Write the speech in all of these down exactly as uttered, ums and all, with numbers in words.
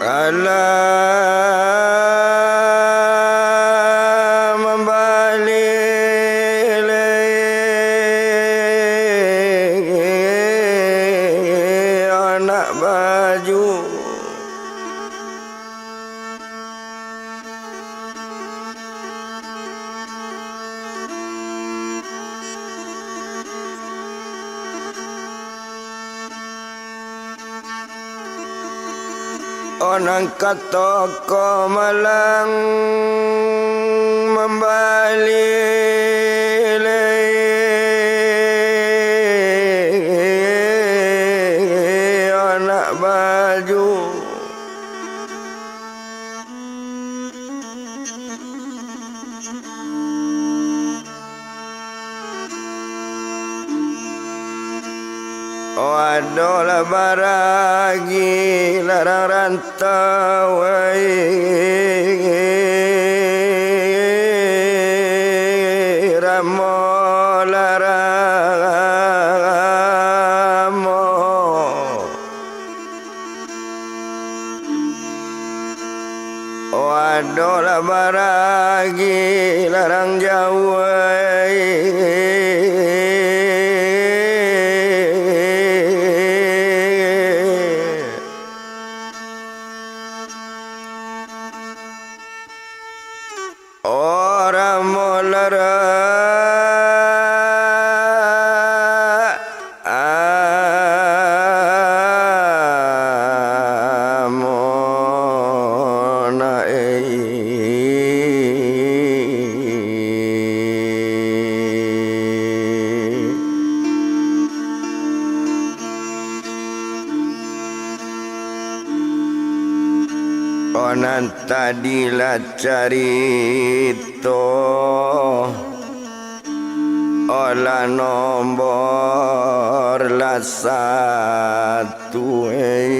Alah mambali lai anak baju. Onang kato ko malang mambali lai anak baju. Oh, adolah baragi larang rantau, ai, ramo larang ramo. Oh, adolah baragi larang jauah. Urang molarak amonai. Oh, nan tadi lah carito, oh, lah nombor lah satu, eh.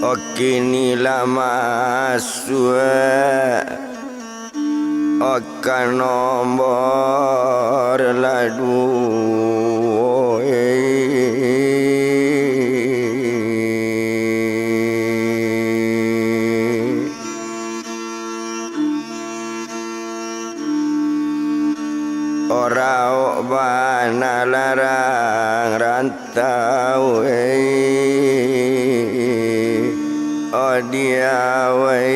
Oh, kini lah masuak ka nombor lah duo, eh. Oh, raok bana larang ran- tau, eh, oh, diawai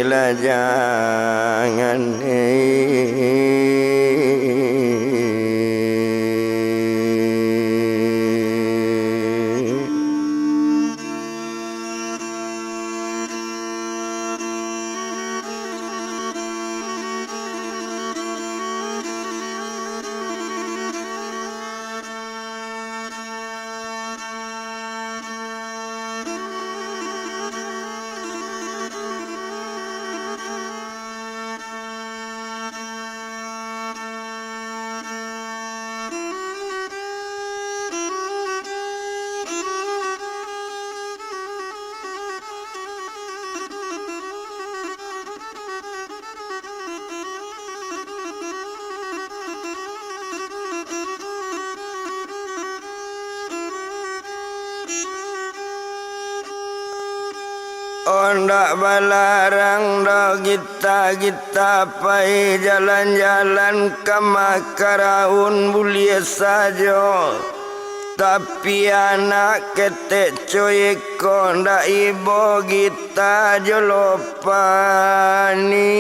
lah jangan, eh. Ondak balarang doh gita-gita pai jalan-jalan ka Makaraun buliah sajo. Tapi anak ketek coyek ko ndak ibo gita jo lopani.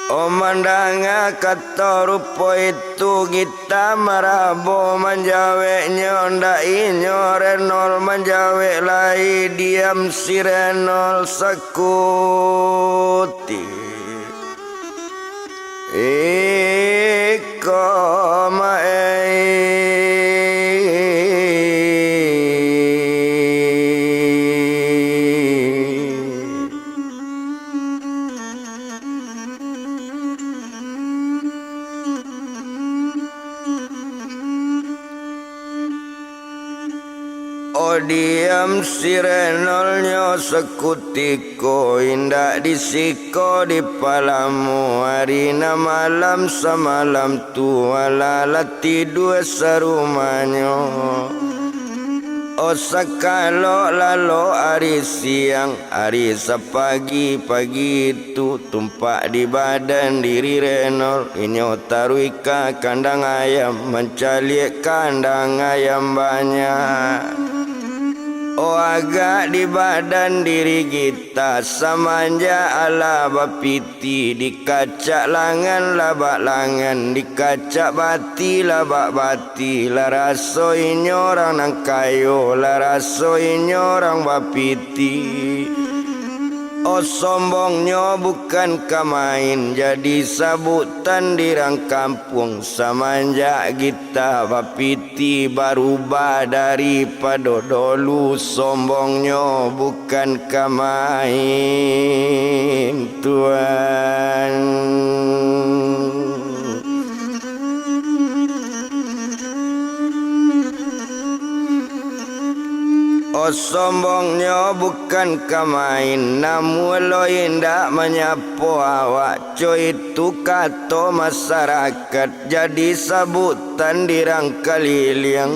Oh, mandanga kato rupo itu, gita marabo manjaweknyo, ndak inyo Renol manjawek lai, diam si Renol sakuti. Iko ma ai. Diam si Renolnyo sakutiko, indak di siko dipalamo, ari nan malam samalam tu, alah lah tidua sarumahnyo. Oh, sakalok lalok ari siang, ari sapagi-pagi tu, tumpak di badan diri Renol, inyo taruih ka kandang ayam, mancaliak kandang ayam banyak. Oh, agak di badan diri gita, samanjak alah bapiti, dikacak langan labak langan, dikacak bati labak bati, lah raso inyo urang nan kayo, lah raso inyo urang bapiti. Oh, sombongnyo bukan ka main, jadi sabutan di rang kampuang, samanjak gita bapiti, barubah daripado dolu, sombongnyo bukan ka main, Tuan. Oh, sombongnyo bukan ka main, namuah lo indak manyapo awak, co itu kato masarakat, jadi sabutan di rang kaliliang.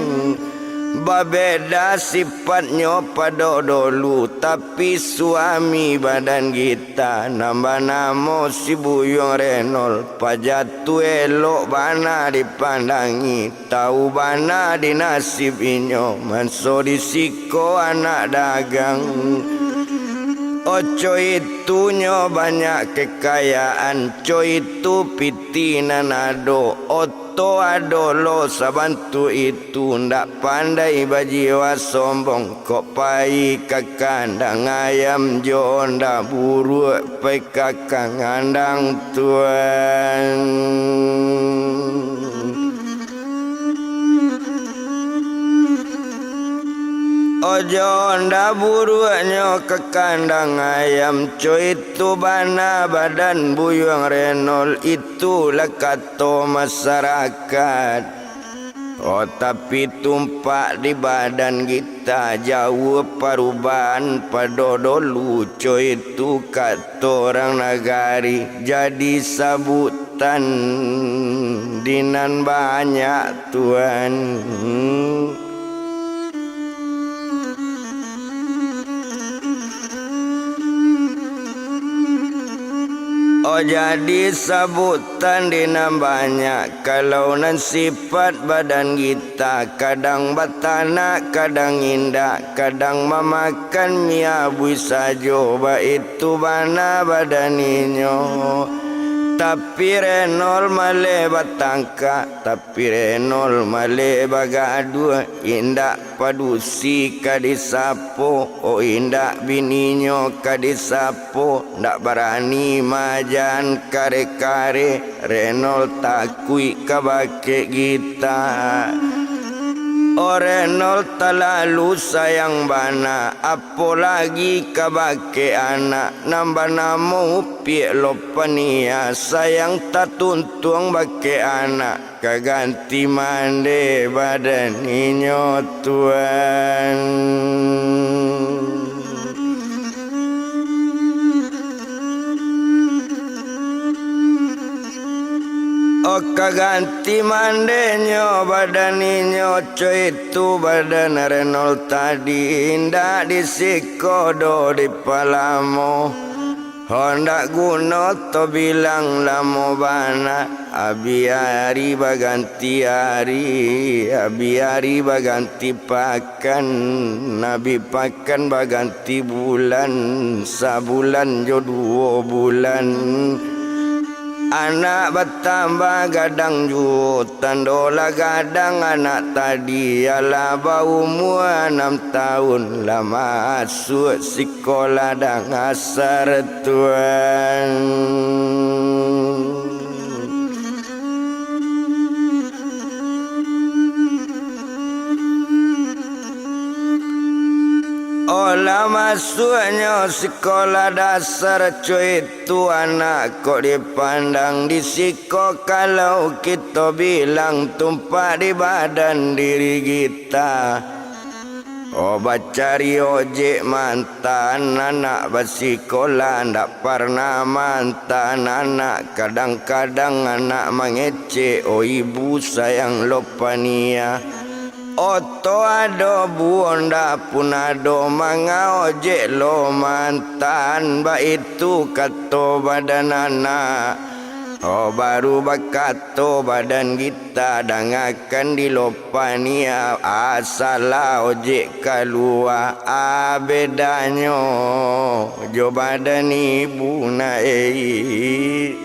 Babeda sipatnyo pado dolu, tapi suami badan gita, nan banamo si Buyuang Renol, paja tu elok bana dipandangi. Tau bana di nasib inyo, manso di siko anak dagang. Oco itu nyo banyak kekayaan, co itu pitih nan ado, oto ado lo sabantuak itu, ndak pandai bajiwa sombong, kok pai ka kandang ayam jo onda buruak, pai ka kandang, Tuan. Ojo onda buruaknyo ka kandang ayam, co itu bana badan Buyuang Renol, itulah kato masarakat. Oh, tapi tumpak di badan gita jauah parubahan pado dolu, co itu kato urang nagari, jadi sabutan di nan banyak, Tuan. Oh, jadi sabutan di nan banyak, kalau nan sipat badan gita, kadang batanak, kadang indak, kadang mamakan miah buih sajo, baitu bana badan inyo. Tapi Renol maleh batangka, tapi Renol maleh bagaduah, indak padusi ka disapo, oh, indak bininyo ka disapo, ndak barani maajan kareh-kareh, Renol takuik kabake gita. Oh, Renol talalu sayang bana, apo lagi kabake anak, nan banamo Upiak Lopania, sayang tatuntuang bake anak. Ka ganti mande badan inyo, Tuan. Oh, ka ganti mandenyo badan inyo, co itu badan Renol tadi, indak di siko doh dipalamo. Hondak guno to bilang lamo bana, abih ari baganti ari, abih ari baganti pakan, abih pakan baganti bulan, sabulan jo duo bulan. Anak batambah gadang juo, tando lah gadang anak tadi, alah baumua anam taun, lah masuak sikolah dasar, Tuan. Oh, lah masuaknyo sikolah dasar, co itu anak kok dipandang di siko, kalau kito bilang tumpak di badan diri gita. Oh, bacari ojek mantan, anak basikola ndak parnah mantan, anak kadang-kadang anak mangecek, oh ibu sayang lo paniah. Oto ado, buonda pun ado, manga ojek lo mantan, baitu kato badan anak. Oh, baru bakato badan gita, dangakan di lo paniah, asalah ojek kalua, a bedanyo jo badan ibu nak, ei.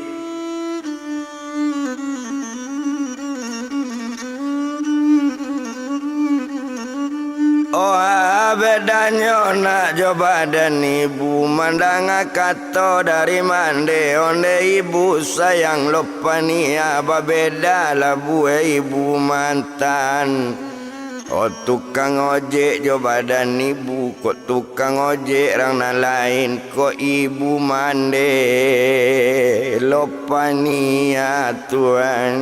Oh, a bedanyo nak jo badan ibu, mandanga kato dari mande, onde ibu sayang lo paniah, babeda lah buah ibu mantan. Oh, tukang ojek jo badan ibu, kok tukang ojek rang nan lain, kok ibu mande lo paniah tuan.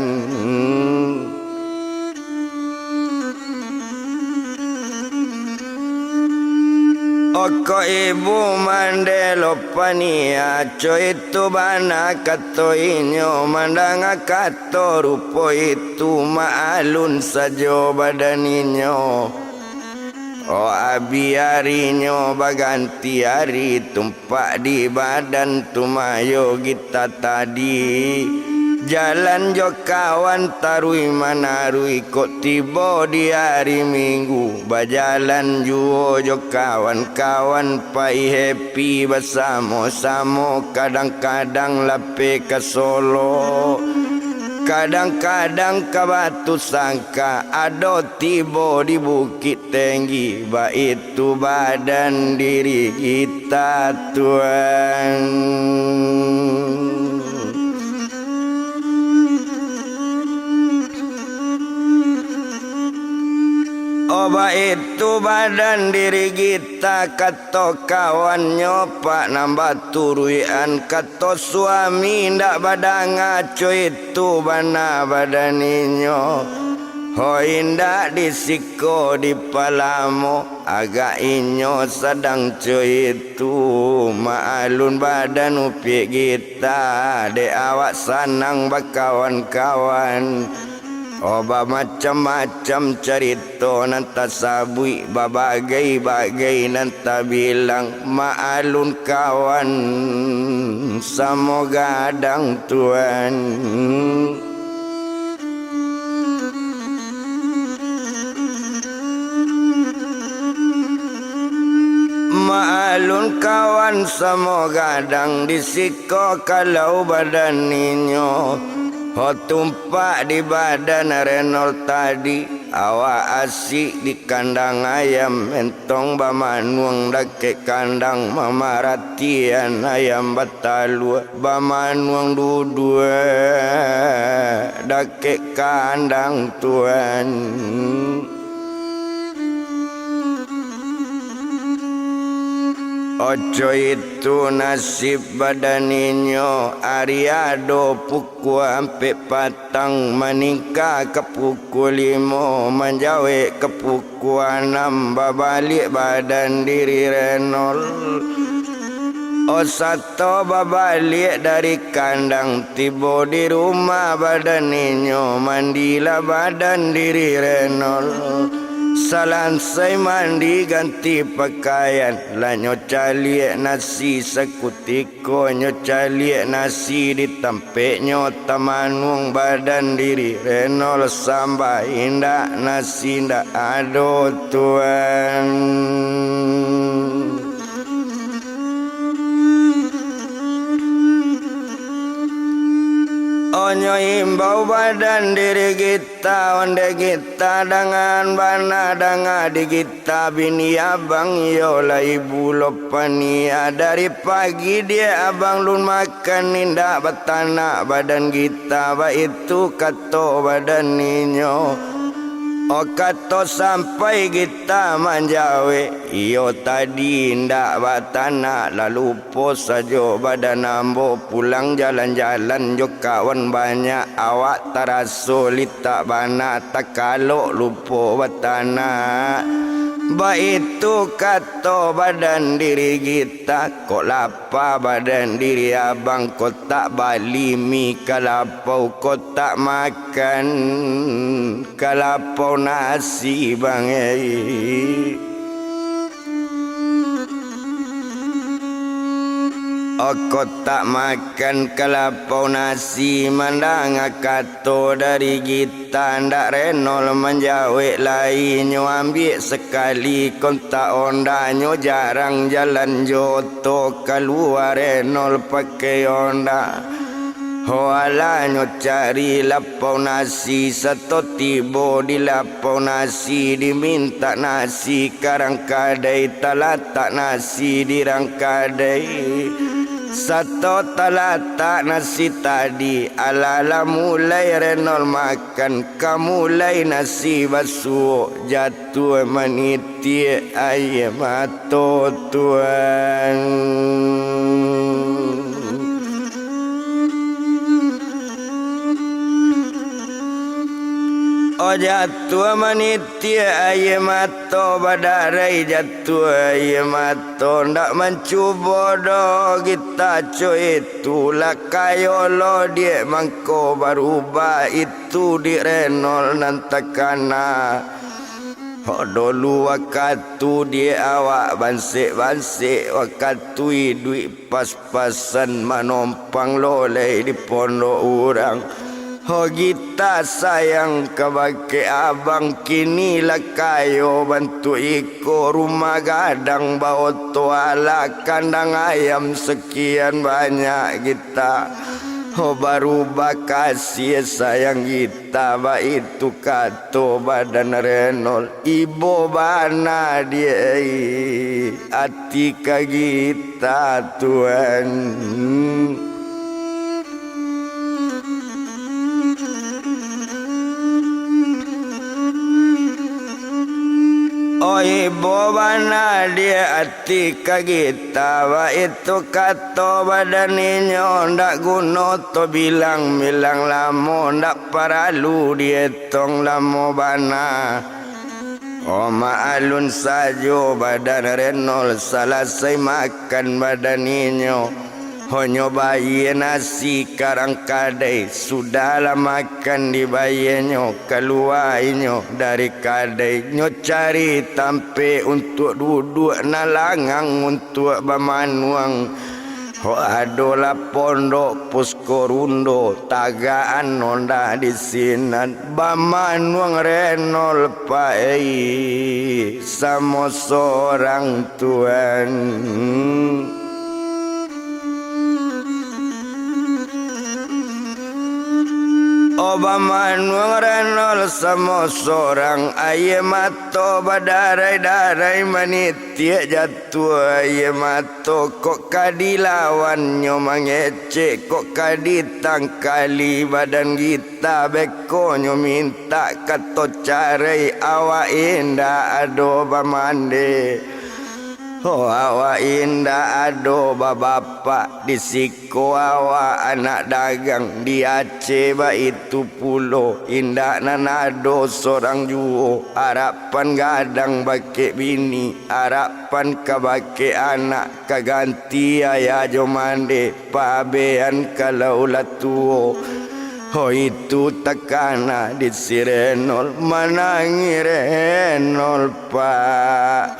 Oh, kok ibu mande lo paniah, co itu bana kato inyo, mandanga kato rupo itu, maalun sajo badan inyo. Oh, abih arinyo baganti ari, tumpak di badan tumayo gita tadi. Jalan jo kawan taruih manaruih, kok tibo di ari Minggu, bajalan juo jo kawan-kawan, pai happy basamo-samo, kadang-kadang lapeh ka Solo, kadang-kadang ka Batusangka, ado tibo di Bukik Tenggi, baitu badan diri gita tuan. Oh, baitu badan diri gita, kato kawannyo pak nan baturuikan, kato suami indak badanga, co itu bana badan inyo. Hoi, indak di siko dipalamo, agak inyo sadang co itu, maalun badan upiak gita, dek awak sanang bakawan-kawan. Oh, bamacam-macam carito nan tasabuik, babagai-bagai nan tabilang, maalun kawan samo gadang tuan. Maalun kawan samo gadang, di siko kalau badan inyo, ho, tumpak di badan Renol tadi. Awak asik di kandang ayam, entong bamanuang dakek kandang, mamaratian ayam batalua, bamanuang duduak dakek kandang tuan. Oco itu nasib badan inyo, ari ado pukua ampek patang, maningka ka pukua limo, manjawek ka pukua anam, babaliak badan diri Renol. Oh, sato babaliak dari kandang, tibo di rumah badan inyo, mandilah badan diri Renol. Salansai mandi ganti pakaian, lah nyo caliak nasi sakutiko. Ko nyo caliak nasi di tampeknyo, tamanuang badan diri Renol, sambah indak, nasi indak ado tuan. Onyo imbau badan diri gita, onde gita dangan bana danga di gita. Tabini abang, iyolah ibu lo paniah, dari pagi diak abang lun makan, indak batanak badan gita, baitu kato badan inyo. Oh, kato sampai gita manjawek, iyo tadi indak batanak, lalu po sajo badan ambo, pulang jalan-jalan jo kawan banyak, awak taraso litak bana, takalok lupo batanak. Baitu kato badan diri gita, kok lapa badan diri abang, kok tak bali mi ka lapau, kok tak makan ka lapau nasi, bang, ei. Kok tak makan ka lapau nasi, mandanga kato dari gita, ndak Renol manjawek lai, nyo ambiak sakali kontak onda, nyo jarang jalan jo oto, kalua Renol pakai onda. Ho alah nyo cari lapau nasi, sato tibo di lapau nasi, dimintak nasi ka rang kadai, talatak nasi di rang kadai. Sato talatak nasi tadi, alah lah mulai Renol makan, ka mulai nasi basuo, jatuah manitiak aia mato, tuan. Oh, jatuah manitiak aia mato, badarai jatuah aia mato, ndak mancubo doh gita co itu, lah kayo lo diak mangko barubah itu di Renol nan takana. Ho dolu wakatu diak awak bansek-bansek, wakatu iduik pas-pasan manompang lolai di pondok urang. Ho gita sayang kabake abang, kini lah kayo bantuak iko, rumah gadang baoto alah, kandang ayam sakian banyak gita. Ho barubah kasih sayang gita, baitu kato badan Renol. Ibo bana diak ati ka gita, tuan. Oh, ibo bana diak ati ka gita, baitu kato badan inyo, ndak guno to bilang-bilang lamo, ndak paralu dietong lamo bana. Oh, maalun sajo badan Renol, salasai makan badan inyo, ho nyo bayia nasi ka rang kadai, sudahlah makan dibayianyo, kalua inyo dari kadai, nyo cari tampek untuak duduak, nan langang untuak bamanuang. Ho adolah pondok pusko rundo, tagaan onda di sinan, bamanuang Renol pai samo sorang, tuan. Oh, bamanuang Renol samo sorang, aia mato badarai-darai manitiak jatuah aia mato. Kok ka dilawannyo mangecek, kok ka ditangkali badan gita, beko nyo mintak kato carai, awak indak ado bamande. Oh, awak indak ado babapak, di siko awak anak dagang, di Aceh baitu pulo, indak nan ado sorang juo, arapan gadang bakek bini, arapan ka bakek anak, ka ganti ayah jo mande, pabean kalau lah tuo. Ho itu takana di si Renol, manangih Renol, Pak.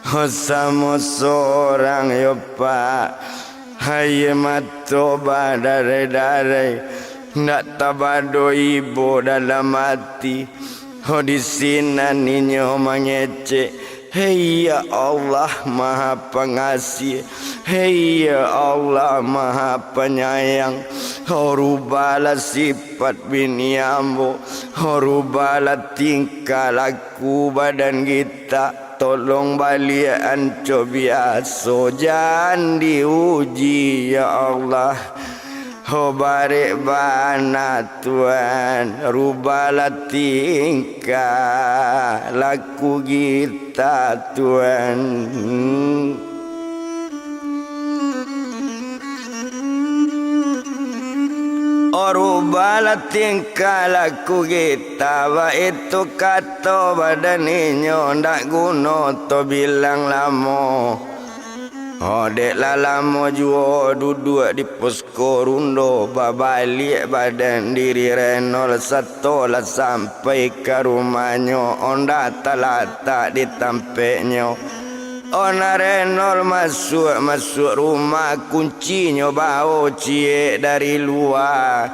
Ho samo sorang yo, Pak. Aia mato badarai-darai, ndak tabado ibo dalam ati. Ho di sinan inyo mangecek, "Hei ya Allah Maha Pangasiah, hei ya Allah Maha Panyayang, ho rubahlah sifat bini ambo, ho rubahlah tingkah laku badan gita, tolong baliak-an co biaso, jan diuji ya Allah." Ho barek bana Tuan, rubahlah tingkah laku gita Tuan. Oh, Balah tingkah laku Gita, baitu kato badan inyo, ndak guno tabilang lamo. Ho, dek lah lamo juo duduak di posko rundo, babaliak badan diri Renol sato lah sampai ka rumahnyo, onda talatak di tampeknyo. Ona Renol masuak-masuak rumah, kuncinyo bao ciek dari lua.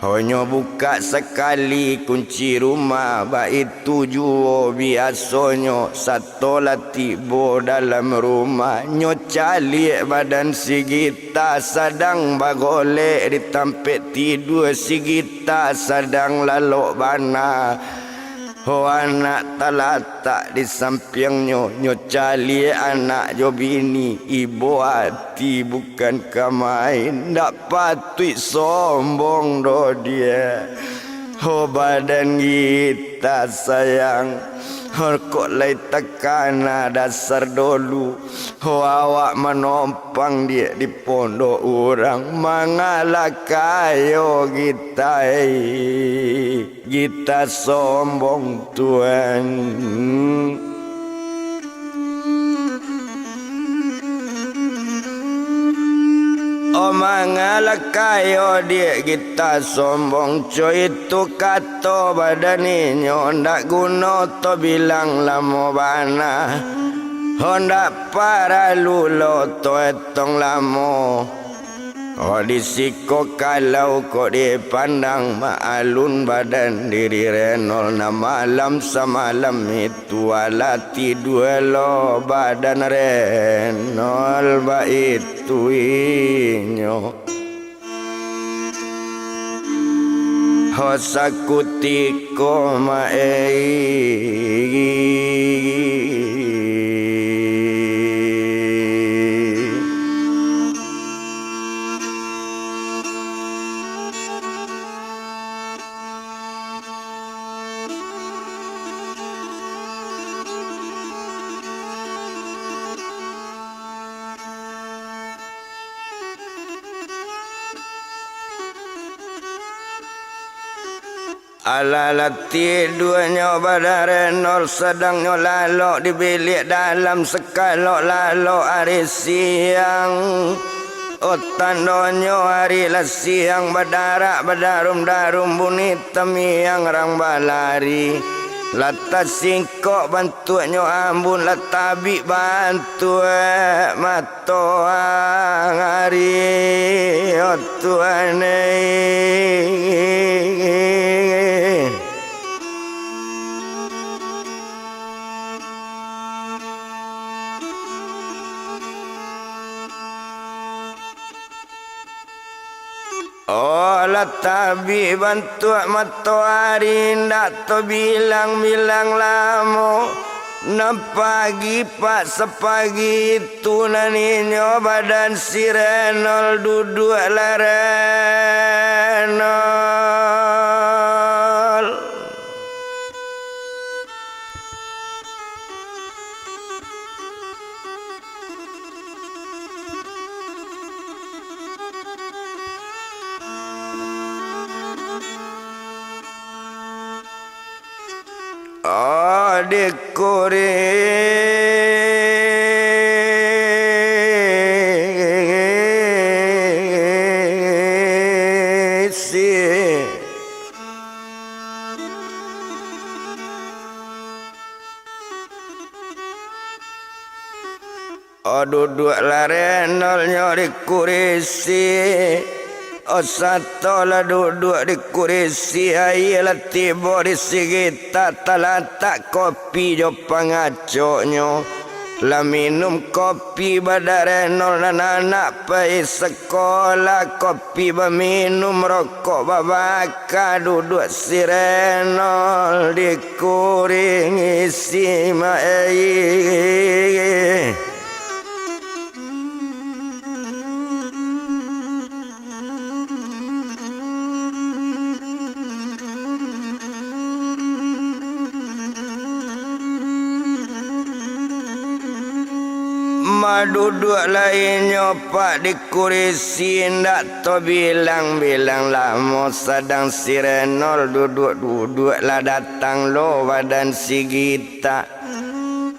Ho, nyo bukak sakali kunci rumah, baitu juo biasonyo, sato lah tibo dalam rumah, nyo caliak badan si Gita sadang bagolek di tampek tidua, si Gita sadang lalok bana. Ho, anak talatak di sampiangnyo, nyo caliak anak jo bini, ibo ati bukan ka main, ndak patuik sombong doh diak. Ho, badan Gita sayang, ho, kok lai takana dasar dolu, ho, awak manompang diak di pondok urang, mangalah kayo Gita, eh. Gita sombong, Tuan. Oh, mangalah kayo diak Gita sombong, co itu kato badan inyo, ndak guno tabilang lamo bana. Ho, ndak paralu lo taetong lamo. Oh, di siko kalau kok dipandang, maalun badan diri Renol, nan malam samalam itu alah tidua lo badan Renol, baitu inyo. Ho, sakutiko ma-, eh. Alah lah tiduanyo badan Renol, sadang nyo lalok di biliak dalam, sakalok lalok ari siang. Oh, tandonyo ari lah siang, badarak badarum-darum bunyi tamiang rang balari. Lah tasingkok bantuaknyo ambun, lah tabik bantuak mato. Toang ari, oh Tuhan ai. Oh, lah tabik bantuak matoari, indak tabilang-bilang lamo. Nan pagi pak sapagi itu, nan inyo badan si Renol duduak lah Renol. Oh, dikurisi. Oh, duduak lah Renolnyo di kurisi. Oh, sato lah duduak di kurisi, aia lah tibo di si Gita, talatak kopi jo pangacoknyo. Lah minum kopi badan Renol nan anak pai sakolah, kopi baminum, rokok babaka, duduak si Renol di kuring isi ma-, eh. Duduak lai nyo Pak di kurisi, indak tabilang-bilang lamo, sadang si Renol duduak-duduak, lah datang lo badan si Gita.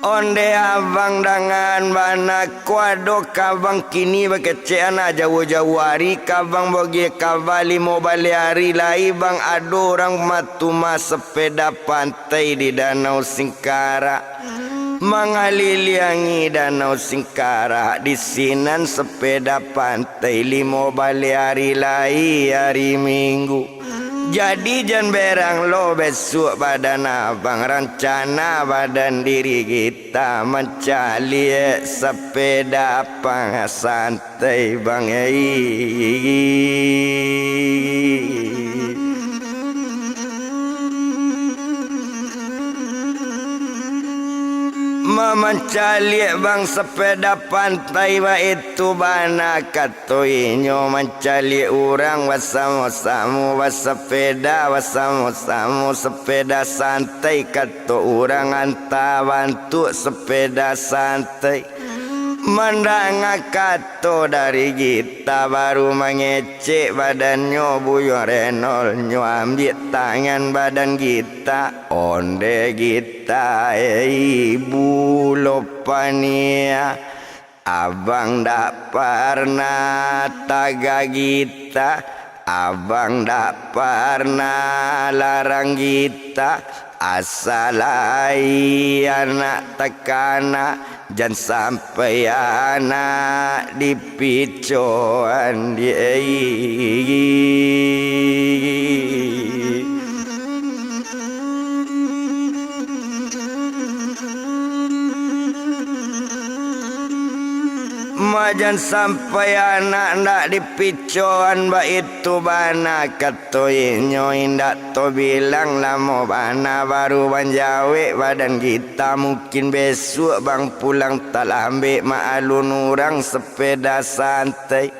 Onde abang dangan bana, ko ado ka abang kini bakecek anak jauah-jauah ari, ka abang bagiah ka abang limo baleh ari lai, bang ado urang matumah sepeda pantai di Danau Singkarak. Mangaliliangi Danau Singkarak, di sinan sepeda pantai limo baleh ari lai, ari Minggu. Jadi jan berang lo besuak badan abang, rancana badan diri Gita mancaliak sepeda pang santai bang ei. Mamancaliak bang sepeda pantai baitu bana, kato inyo mancaliak urang basamo-samo basepeda, basamo-samo sepeda santai, kato urang antah bantuak sepeda santai. Mandanga kato dari Gita, baru mangecek badannyo Buyuang Renol, nyo ambiak tangan badan Gita. Onde Gita, ei, bulo paniah. Abang dak parnah tagah Gita, abang dak parnah larang Gita, asa lai anak takana, jan sampai anak dipicoan di. Majan sampai anak ndak dipicoan baitu bana, kato inyo indak tabilang lamo bana baru manjawek badan Gita, mungkin besuak bang pulang talambek, maalun urang sepeda santai.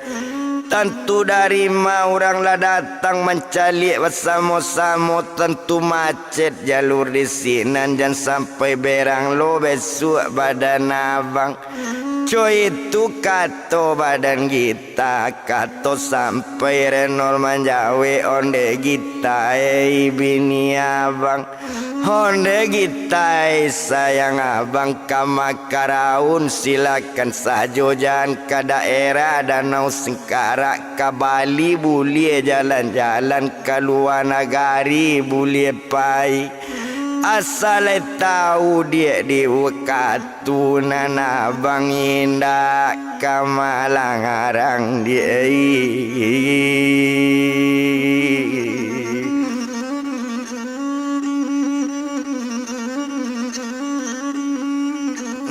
Tantu dari ma urang lah datang mancaliak basamo-samo, tantu macet jalur di sinan, jan sampai berang lo besuak badan abang. Co itu kato badan Gita, kato sampai Renol manjawek, onde Gita, ei bini abang. Onde Gita, ei sayang abang, ka Makaraun silakan sajo, jan ka daerah Danau Singkarak, ka Bali buliah jalan-jalan, ka lua nagari buliah pai. Asa lai tau diak di wakatu nan abang indak ka malarang diak.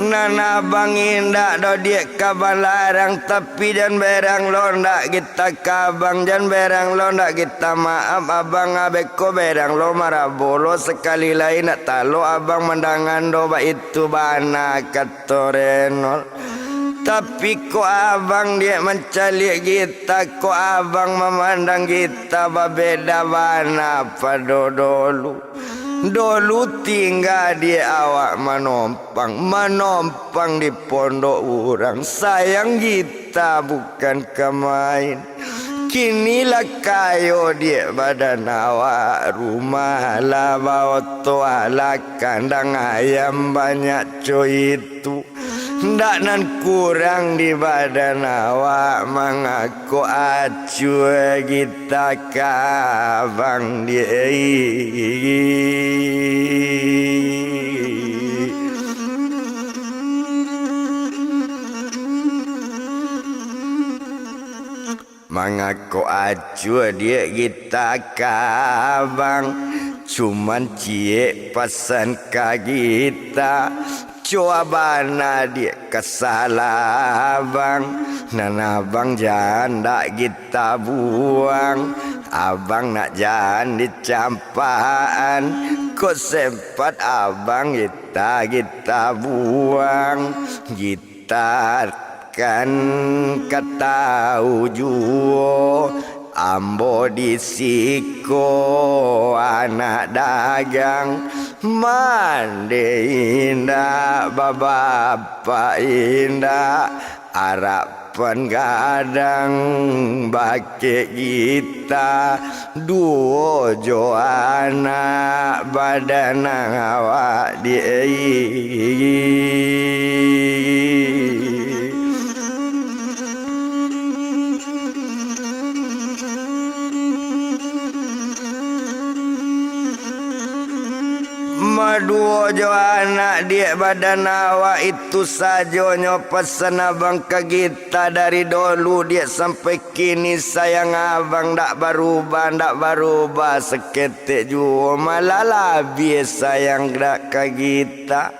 Nan abang indak doh diak ka balarang, tapi jan berang lo ndak Gita ka abang, jan berang lo ndak Gita maaf abang, abeko berang lo marabo lo, sakali lai ndak talok abang mandangan doh baitu bana kato Renol. Tapi kok abang diak mancaliak Gita, kok abang mamandang Gita babeda bana pado dolu. Dolu tingga diak awak manompang, manompang di pondok urang. Sayang Gita bukan ka main. Kini lah kayo diak badan awak, rumah lah baoto, alah kandang ayam banyak co itu. Ndak nan kurang di badan awak, mangako acuah Gita ka abang di. Mangako acuah diak Gita ka abang, cuman ciek pasan ka Gita, coa bana diak ka salah abang, nan abang jan dak Gita buang, abang nak jan dicampakan, kok sempat abang Gita, Gita buang, Gita Takkan ka tau juo, Ambo di siko anak dagang, mande indak, babapak indak, arapan gadang bakeh gita, duo jo anak badan awak di. Maduo jo anak diak badan awak itu sajonyo pasan abang ka gita dari dolu diak sampai kini, sayang abang ndak barubah, ndak barubah saketek juo, malah labiah sayang ndak ka gita.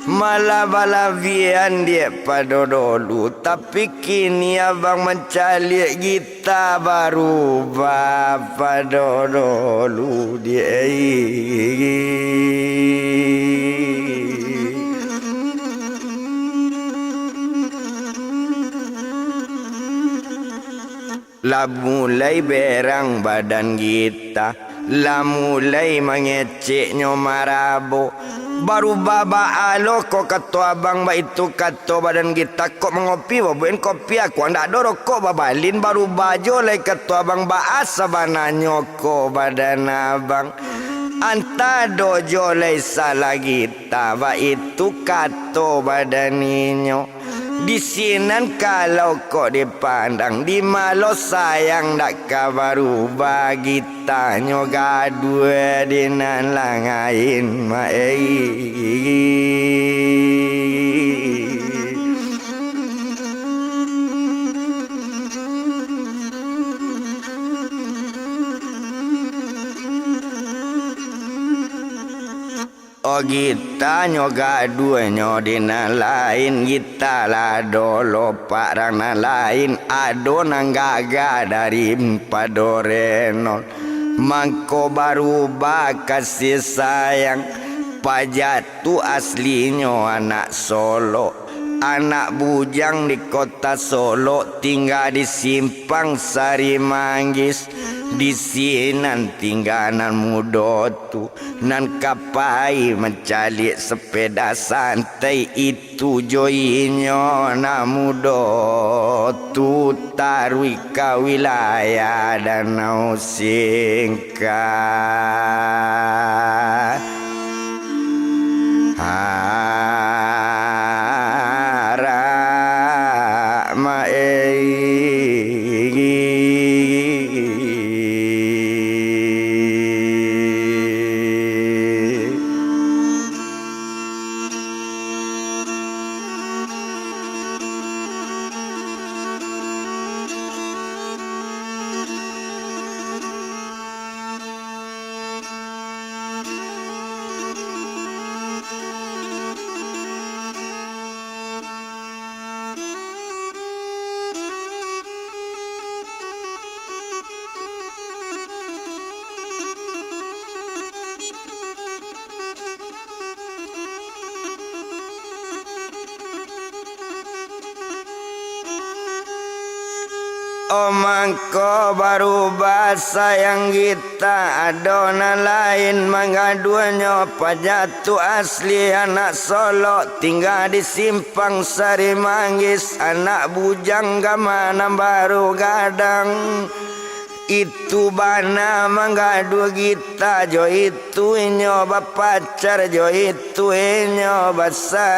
Malah balabiahan diak pado dolu, tapi kini abang mancaliak gita barubah pado dolu diak. Lah mulai berang badan gita, lah mulai mangeceknyo marabo. Barubah baa lo ko kato abang, baitu kato badan gita, kok mangopi babuek kopi, aku ndak ado rokok babalin, barubah jo lai kato abang, baa sabananyo ko badan abang. Antah ado jo lai salah gita, baitu kato badan inyo. Di sinan kalau kok dipandang, di ma lo sayang ndak ka barubah, gitanyo gaduah di nan lain, mak ei. Oh, gitanyo gaduahnyo di nan lain, gita lah ado lopak rang nan lain, ado nan gagah dari pado renon. Mangko barubah kasih sayang, paja tu aslinyo anak Solok. Anak bujang di kota Solok, tingga di Simpang Sari Manggis. Di sinan tingga nan mudo tu, nan ka pai mancaliak sapeda santai itu jo inyo nan mudo tu, taruih ka wilayah Danau Singka. Arak maei. Oh, mangko barubah sayang gita, ado nan lain manggaduahnyo, paja tu asli anak Solok, tingga di Simpang Sari Manggis, anak bujang gama nan baru gadang. Itu bana manggaduah gita jo itu inyo bapacar, jo itu inyo basalingkuh.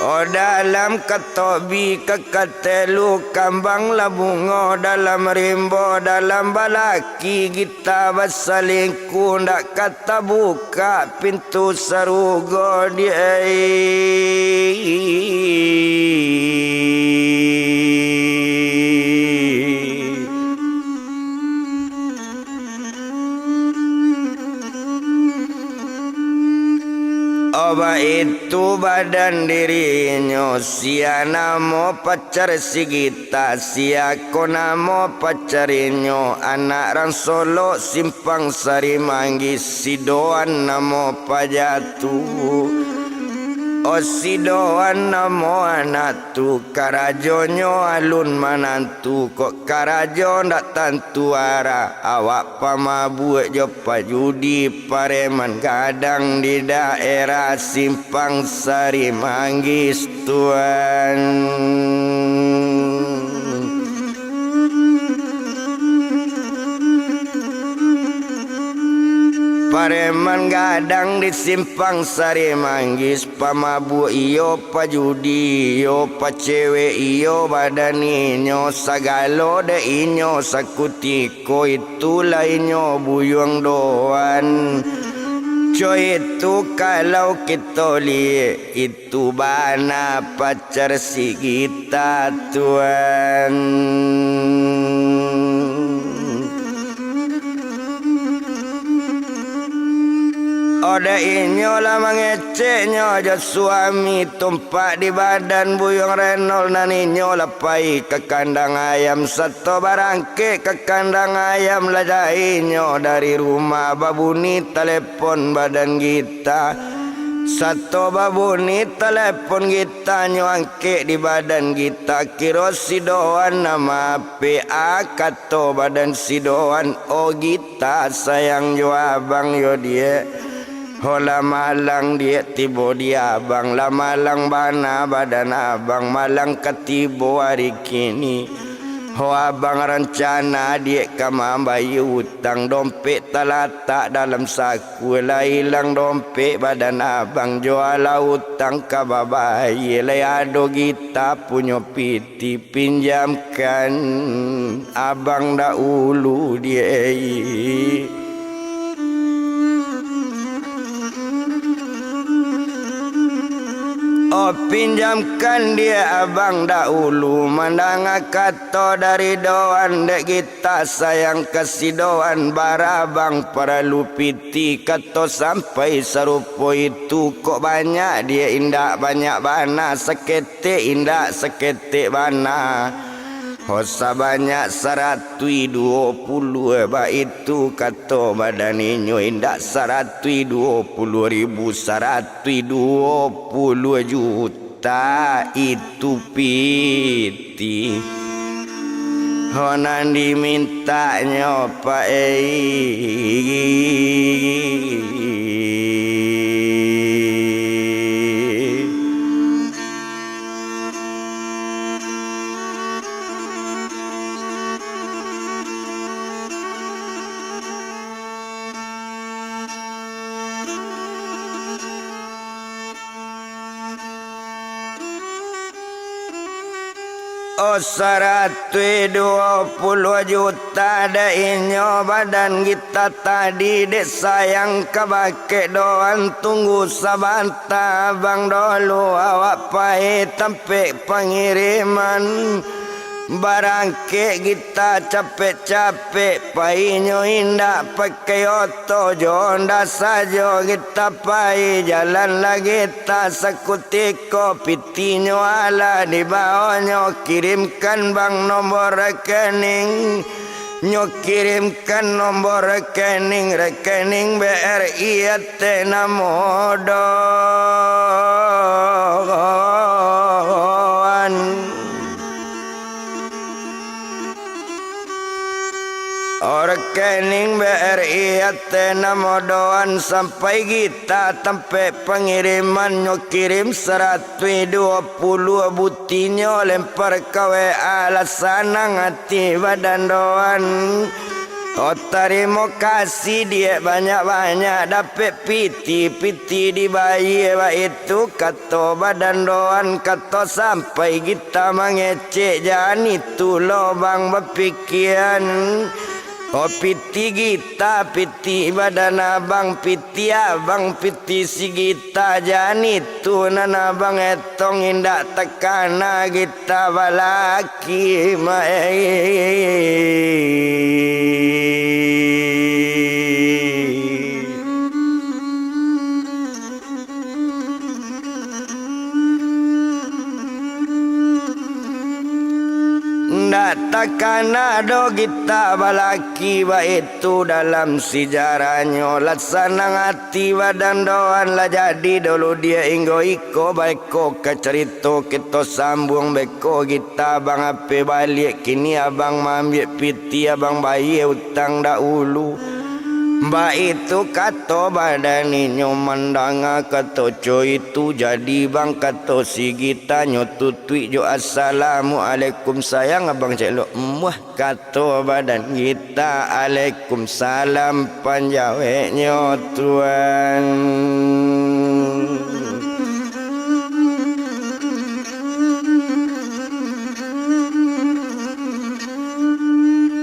Oh, dalam katobi kakatelu, kambang lah bungo dalam rimbo, dalam balaki gita basalingkuh, ndak ka tabukak pintu sarugo di ai. Oh, baitu badan dirinyo, sia namo pacar si Gita, sia ko namo pacarinyo, anak rang Solok Simpang Sari Manggis, si Doan namo paja tu. Oh, si Doan namo anak tu, karajonyo alun manantu, kok karajo ndak tantu arah, awak pamabuak jo pajudi, pareman gadang di daerah Simpang Sari Manggis, Tuan. Pareman gadang di Simpang Sari Manggis, pamabuak iyo, pajudi iyo, pacewek iyo badan inyo, sagalo dek inyo sakutiko itu, lah inyo buyuang Doan. Co itu kalau kito liek, itu bana pacar si Gita, Tuan. Odeh inyo lah mangeceknyo jo suami, tumpak di badan buyuang Renol, nan inyo lah pai ka kandang ayam, sato barangkek ka kandang ayam, lah jainyo dari rumah, babuni talepon badan Gita. Sato babuni talepon Gita, nyo angkek di badan Gita, kiro si Doan namo ape, ah, kato badan si Doan, "Oh, Gita, sayang jo abang yo, Diak. Ho, lah malang Diak tibo di abang, lah malang bana badan abang, malang ka tibo ari kini. Ho, abang rancana Diak ka mambayia utang, dompet talatak dalam saku, lah ilang dompet badan abang, jo alah utang ka babayia, lai ado Gita punyo piti, pinjamkan abang dahulu, Diak. Oh, pinjamkan Diak abang dahulu, mandanga kato dari Doan, dek Gita sayang ka si Doan, bara abang paralu piti, kato sampai sarupo itu, kok banyak Diak, indak banyak bana, saketek indak, saketek bana. Ho, sabanyak saratuih duo puluah, baitu kato badan inyo, indak saratuih duo puluah ribu, saratuih duo puluah juta itu piti. Ho, nan dimintaknyo, Pak, eh. Oh, saratuih duo puluah juta dek inyo badan Gita tadi, dek sayang ka bakeh Doan, tunggu sabanta abang dahulu, awak pai tampek pangiriman. Barangkek Gita capek-capek painyo, indak pakai oto, jo onda sajo Gita pai, jalan lah Gita sakutiko, pitinyo alah dibaonyo, kirimkan bang nombor rekening. Nyo kirimkan nombor rekening, rekening B R I atas namo Doan. Rekening B R I atas namo Doan, sampai Gita tampek pangiriman, nyo kirim saratuih duo puluah, butinyo lempar ka W A, lah sanang ati badan Doan. Oh, tarimo kasih Diak banyak-banyak, dapek piti, piti dibayia, baitu kato badan Doan, kato sampai Gita mangecek, jan itu lo bang bapikian. Oh, piti Gita, piti badan abang, piti abang, piti si Gita, jan itu nan abang etong, indak takana Gita balaki, Mak, eh. Takana doh gita balaki, baitu dalam sijarahnyo. Lah sanang ati badan doan, lah jadi dolo diak inggo iko, baiko ka carito kito sambuang. Beko gita abang ape baliak, kini abang maambiak piti, abang bayia utang dahulu. Baitu kato badan inyo, mandanga kato co itu, jadi bang kato si gita nyo tutuik jo assalamualaikum. Sayang abang cek lo, muah kato badan gita, alaikum salam panjaweknyo tuan.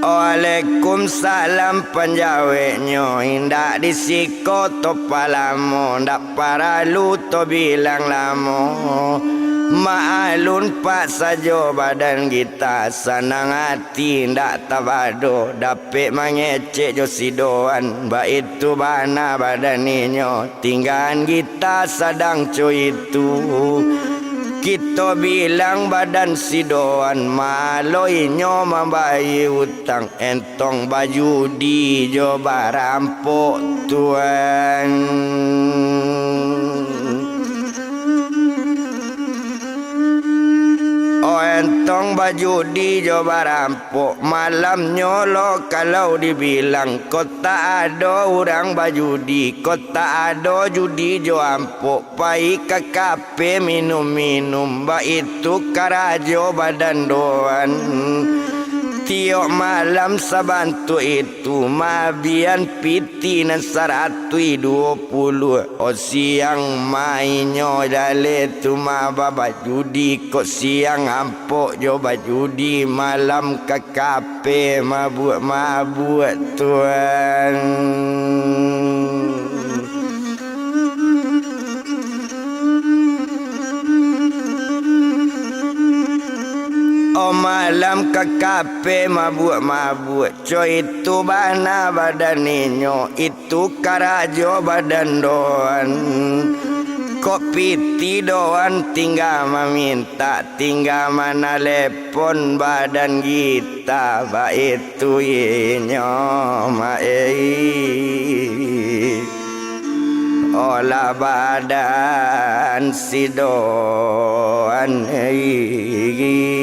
Waalaikumsalam panjaweknyo, indak di siko to palamo, ndak paralu to bilang lamo. Maalun pak sajo badan gita, sanang ati ndak tabado, dapek mangecek jo si Doan, baitu bana badan inyo. Tinggaan gita sadang co itu, kito bilang badan si Doan, malo inyo mambayia utang, entong bajudi jo barampok tuan. Oh, entong bajudi jo barampok, malamnyo lo kalau dibilang, ko tak ado urang bajudi, ko tak ado judi jo ampok, pai ka kape minum-minum, baitu karajo badan Doan. Tiok malam sabantuak itu, mabian piti nan saratuih duo puluah. Oh, siang mainyo jaleh tu mah babajudi, kok siang ampok jo bajudi, malam ka kape mabuak-mabuak tuan. Oh, malam ka kape mabuak-mabuak, co itu bana badan inyo, itu karajo badan Doan. Kok piti Doan tingga mamintak, tingga manalepon badan gita, baitu inyo maei. Olah badan si Doan ei.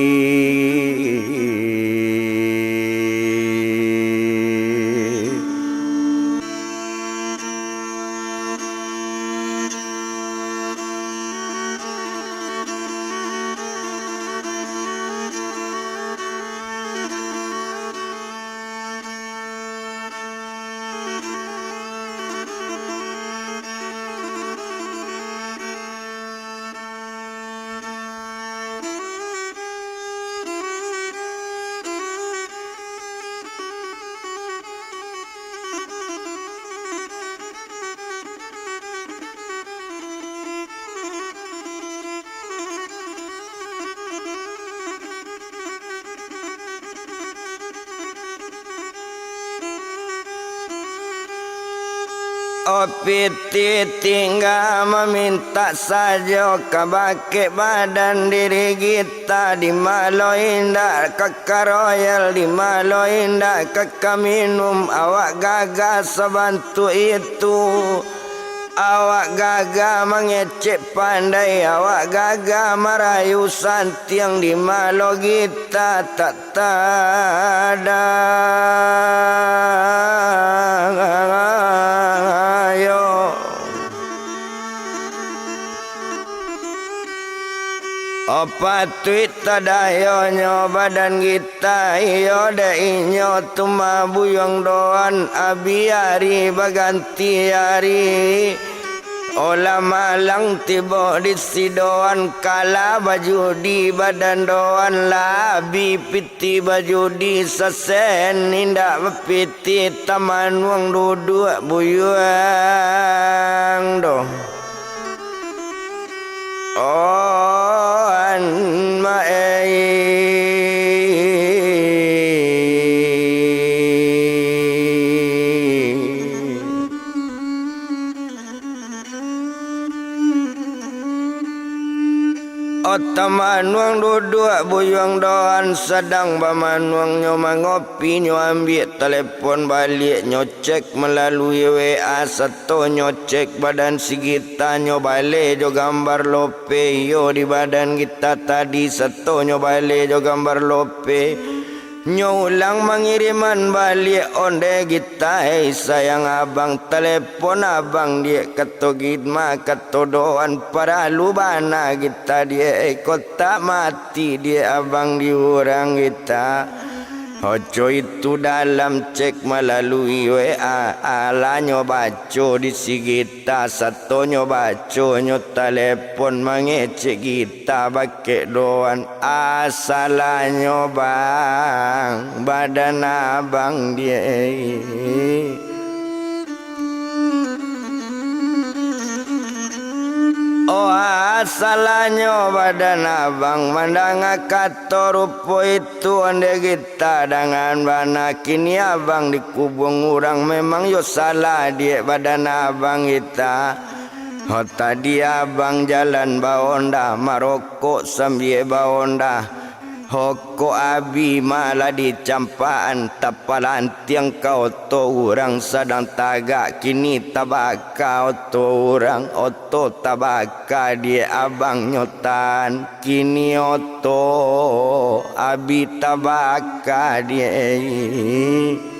Oh, piti tingga mamintak sajo, ka bakeh badan diri gita, di malo indak ka karoyal, di malo indak ka kaminum, awak gagah sabantuak itu. Awak gagah mangecek pandai, awak gagah marayu santiang, di malo gita tak tadayo. Oh, patuik tadayonyo badan gita, iyo dek inyo tu mah buyuang Doan, abi ari baganti ari. Olah malang tibo di si Doan, kalah bajudi badan Doan, lah abi piti bajudi, sasen indak bapiti, tamanuang duduak buyuang doh. Oh, an ma ei. Oto manuang duduak buyuang doan, sadang bamanuang nyo mangopi, nyo ambiak talepon baliak, nyo cek malalui W A, sato nyo cek badan si Gita, nyo baleh jo gambar lope, iyo di badan Gita tadi, sato nyo baleh jo gambar lope. Nyo ulang mangiriman baliak onde Gita, "Hei sayang abang, talepon abang diak," kato Gitma, kato doan, "paralu bana Gita diak, eh, kok tak mati diak abang di urang Gita." Oco itu dalam cek malalui W A, alanyo baco di si Gita, satonyo baco nyo talepon mangecek Gita bakek doan. "Asalahnyo bang, badan abang diak. Oh, asalahnyo badan abang, mandanga kato rupo itu onde Gita dangan bana, kini abang dikubuang urang, memang yo salah diak badan abang Gita. Ho tadi abang jalan baonda, marokok sambia baonda. Ho kok abih malah dicampakan, tapalantiang ka oto urang sadang tagak, kini tabaka oto urang, oto tabaka diak abang nyo tan, kini oto abih tabaka diak."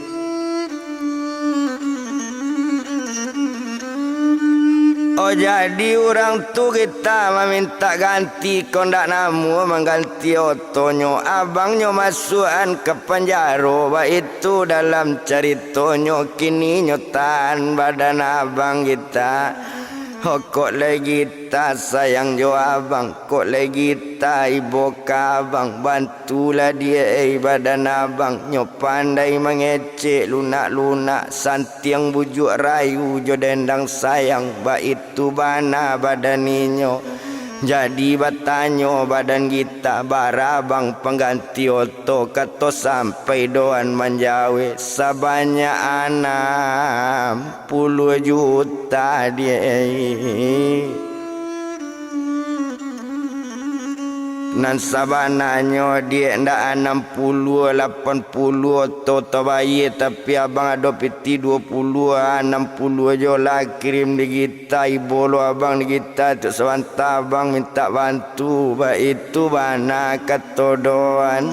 Oh, jadi urang tu Gita mamintak ganti, kok ndak namuah mangganti otonyo, abangnyo masuakan ka panjaro, baitu dalam caritonyo, kini nyo tahan badan abang Gita. Oh, kok lai Gita sayang jo abang, kok lai Gita ibo ka abang, bantulah diak, ei, badan abang, nyo pandai mangecek lunak-lunak, santiang bujuak rayu jo dendang sayang, baitu bana badan inyo. Jadi batanyo badan Gita, bara bang pangganti oto, kato sampai doan manjawek, sabanyak anam puluah juta diak. Nan sabananyo diak ndak anam puluah, lapan puluah oto tabayia, tapi abang ado piti duo puluah, anam puluah jo lah kirim di Gita, ibo lo abang di Gita tu sabanta abang mintak bantu, baitu bana kato doan.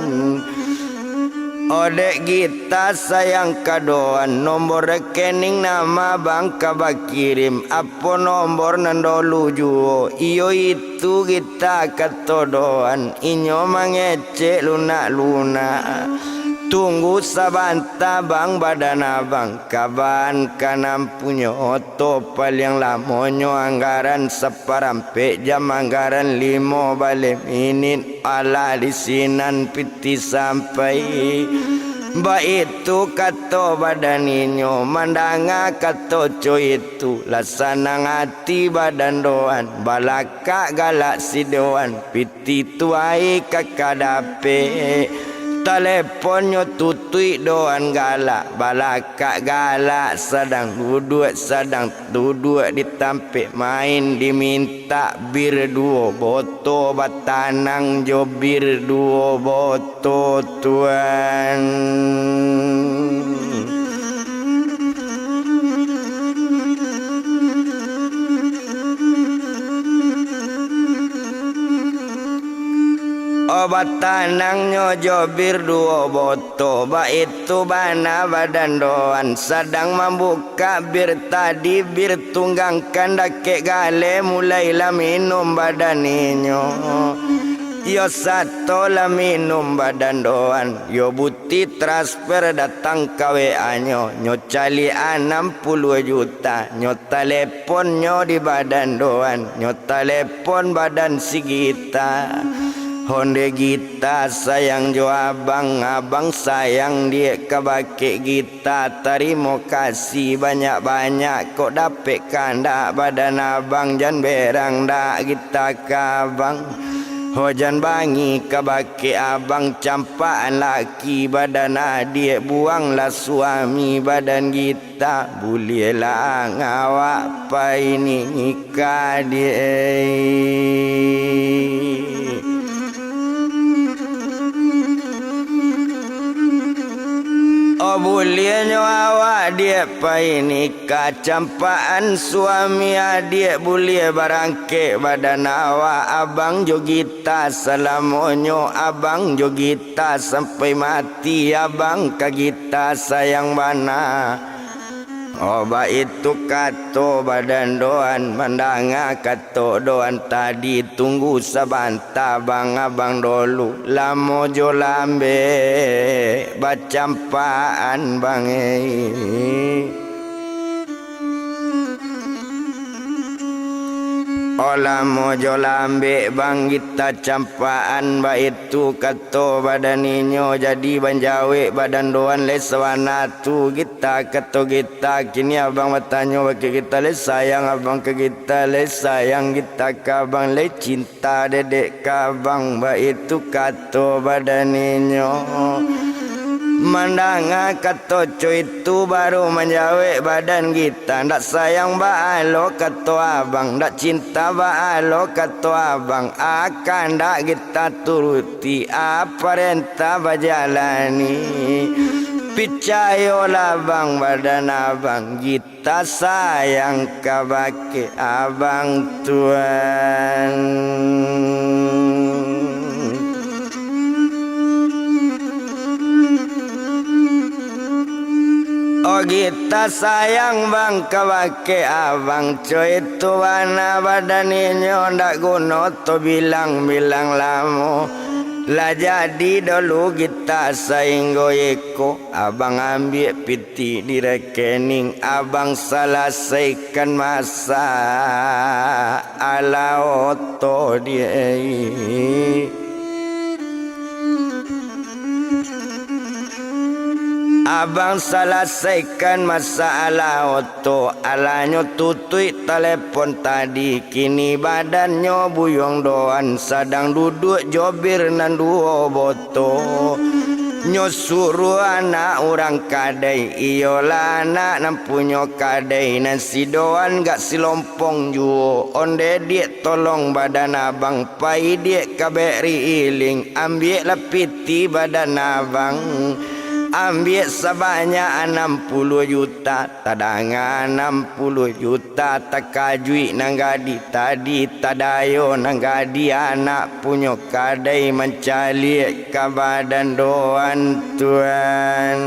Odek Gita sayang ka doan, nombor rekening nan ma bang ka bakirim, apo nombor nan dolu juo, iyo itu Gita kato doan, inyo mangecek lunak-lunak. Tunggu sabanta bang, badan abang, kaban ka nan punyo oto paliang lamonyo anggaran saparampek jam, anggaran limo baleh minit. Alah di sinan piti sampai, baitu kato badan inyo, mandanga kato co itu, lah sanang ati badan doan, balakak galak si doan, piti tu ai ka ka dapek. Taleponnyo tutuik doan galak, balakak galak sadang duduak, sadang duduak di tampek main dimin- tak bir duo boto, batanang jo bir duo boto, tuan. Oh, batanangnyo jo bir duo boto, baitu bana badan doan, sadang mambu- ka bir tadi, bir tunggang kan dakek galeh, mulailah minum badan inyo. Yo sato lah minum badan doan, yo buti transfer datang ka W A-nyo, nyo caliak anam puluah juta, nyo taleponnyo di badan doan, nyo talepon badan si Gita. Onde Gita sayang jo abang, abang sayang diak ka bakek Gita. Ta-, tarimo kasih banyak-banyak, kok dapek kandak badan abang, jan berang dak Gita ka abang. Ho jan bangih ka bakeh abang, campakan laki badan adiak, buanglah suami badan gita, buliahlah awak pai nikah, diak. Oh, buliahnyo awak diak pai nikah, campakan suami adiak, buliah barangkek badan awak, abang jo gita salamonyo, abang jo gita sampai mati, abang ka gita sayang bana. Oh, baitu kato badan doan, mandanga kato doan tadi, tunggu sabanta bang, abang dulu, lamo jo lambek bacampakan bang, eh. Oh, lamo jo lambek bang, gita campakan, baitu kato badan inyo, jadi manjawek badan doan, lai sabana tu gita kato gita, kini abang batanyo bakeh gita, lai sayang abang ka gita, lai sayang gita ka abang, lai cinta dedek ka abang, baitu kato badan inyo. Mandanga kato co itu, baru manjawek badan gita, ndak sayang baa lo kato abang, ndak cinta baa lo kato abang, akan ndak gita turuti, a parentah bajalani. Picayolah bang, badan abang gita sayang kabake abang tuan. Oh, gita sayang bang kabake abang, co itu bana badan inyo, ndak guno to bilang-bilang lamo. Lah jadi dulu gita sainggo iko, abang ambiak pitih di rekening, abang salasaikan masalah oto diak. Abang salasaikan masalah oto, alanyo tutuik talepon tadi, kini badannyo buyuang doan, sadang duduak jo bir nan duo boto. Nyo suruah anak urang kadai, iyolah anak nan punyo kadai, nan si doan gak si lompong juo, onde diak tolong badan abang, pai diak ka B R I Iling, ambiaklah pitih badan abang, ambiak sabanyak anam puluah juta. Tadanga anam puluah juta, takajuik nan gadih tadi, tadayo nan gadih anak punyo kadai mancaliak ka badan doan tuan.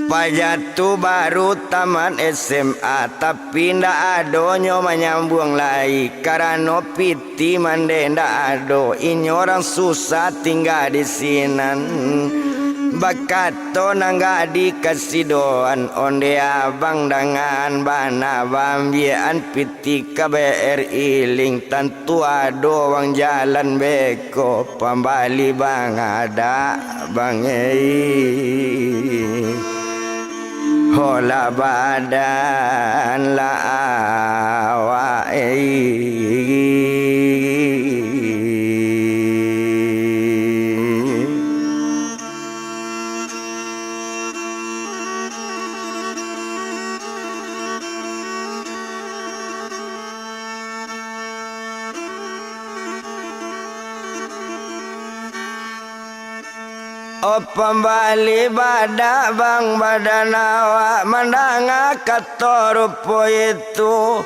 Paja tu baru tamat S M A, tapi ndak adonyo manyambuang lai, karano pitih mandeh ndak ado, inyo urang susah tingga di sinan. Bakato nan gadih ka si doan, onde abang dangaan bana, baambiakan pitih ka B R I Iling, tantu ado uang jalan beko, pambali bang adak bang ei. Holah badan lah awak ei. Oh, pambali badak bang, badan awak mandanga kato rupo itu.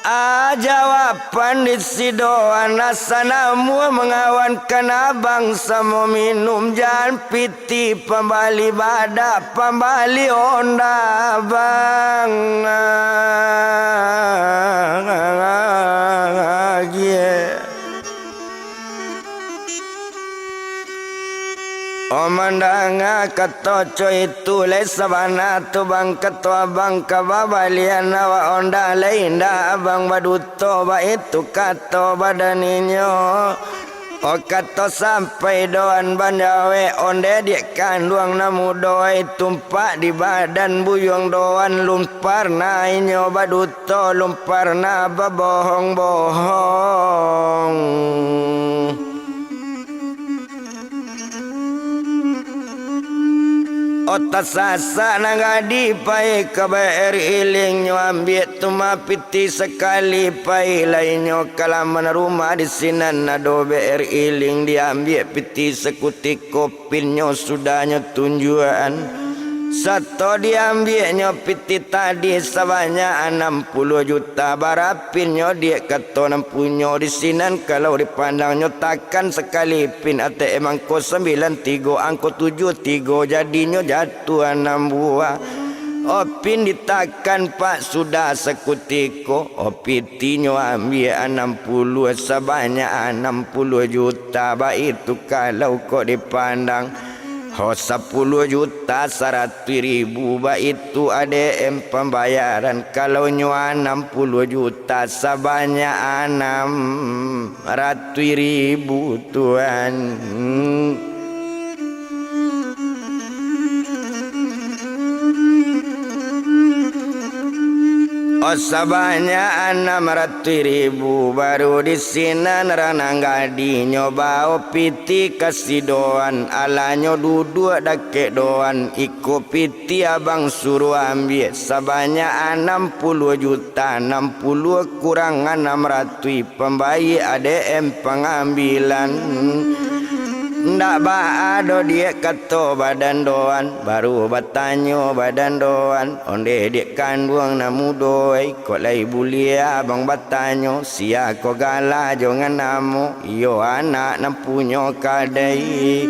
Ah, jawaban di sidoan asa namuah mangawankan abang samo minum, jan pitih pambali badak, pambali onda bang. Ah, gie. Oh, mandanga kato co itu, lai sabana tu bang, kato abang ka babalian awak onda, lai indak abang baduto, baitu kato badan inyo. Oh, kato sampai doan banjawek, ondeh diak kanduang nan mudo ai, tumpak di badan buyuang doan, lun parnah inyo baduto, lun parnah babohong-bohong. Oh, tasasak nan gadih pai ka baek ilingnyo, ambiak tu mah pitih sakali pai, lai nyo kalaman rumah di sinan ado baek iling, diambiak pitih sakutiko, pinnyo sudahnyo tunjuakan, sato diambiaknyo pitih tadi sabanyak anam puluah juta. Bara pinnyo diak kato nan punyo di sinan, kalau dipandangnyo takan sakali pin A T M angko sambilan tigo, angko tujuah tigo, jadinyo jatuah anam buah. Oh, pin ditakan pak sudah sakutiko, oh, pitihnyo ambiak anam puluah, sabanyak anam puluah juta, baitu kalau kok dipandang. Ho, sapuluah juta saratuih ribu, baitu A D M pambayaran, kalau nyo anam puluah juta, sabanyak anam ratuih ribu, Tuan. Oh, sabanyak anam ratuih ribu, baru di sinan ranang gadihnyo bao pitih kasidoan, alanyo duduak dakek doan, iko pitih abang suruah ambiak, sabanyak anam puluah juta, anam puluah kurang anam ratuih, pambayia A D M pangambilan. Ndak baa doh diak kato badan doan, baru batanyo badan doan, ondeh diak kanduang nan mudo ai, kok lai buliah abang batanyo, sia ko gala jo ngan namo, iyo anak nan punyo kadai.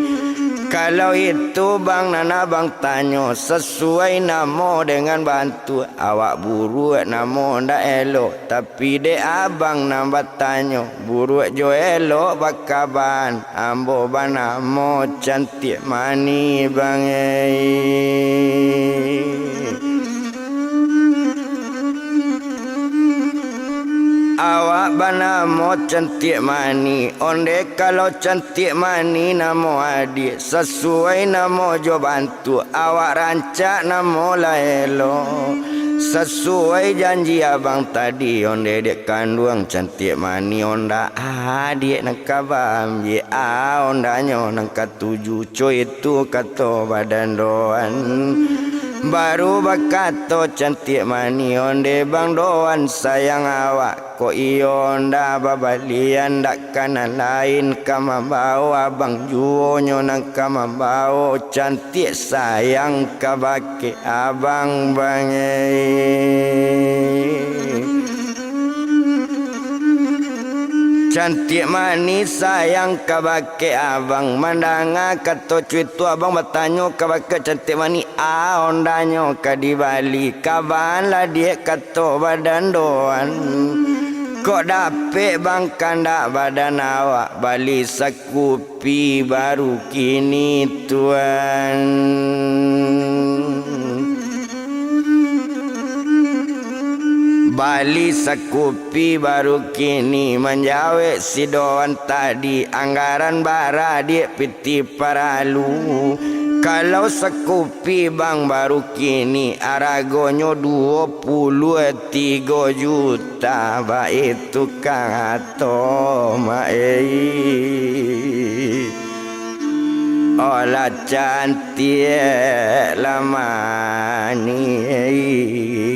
Kalau itu bang nan abang tanyo, sasuai namo dengan bantuak, awak buruak namo ndak elok, tapi dek abang nan batanyo, buruak jo elok bakabaan, ambo banamo Cantiak Manih, bang, ei. Awak banamo Cantiak Manih, ondeh kalau Cantiak Manih namo adiak, sasuai namo jo bantuak, awak rancak namo lah elok. Sasuai janji abang tadi, ondeh diak kanduang Cantiak Manih, onda adiak nan ka baambiak, a ondanyo nan katuju, co itu kato badan doan. Baru bakato Cantiak Manih, ondeh bang doan sayang awak, kok iyo onda babalian, dak ka nan lain ka mambao, abang juo nyo nan ka mambao, Cantiak sayang kabake abang, bang, ei. Cantiak Manih sayang kabake abang, mandanga kato cuitu abang batanyo kabake Cantiak Manih, a ondanyo ka dibali, kabaan lah diak kato badan doan. Kok dapek bang kandak badan awak, bali sakupi baru kini, Tuan. Bali sakupi baru kini, manjawek si doan tadi, anggaran bara diak pitih paralu. Kalau sakupi bang baru kini, aragonyo duo puluah tigo juta, baitu kato mak, ei. Olah cantiak lah manih, ei.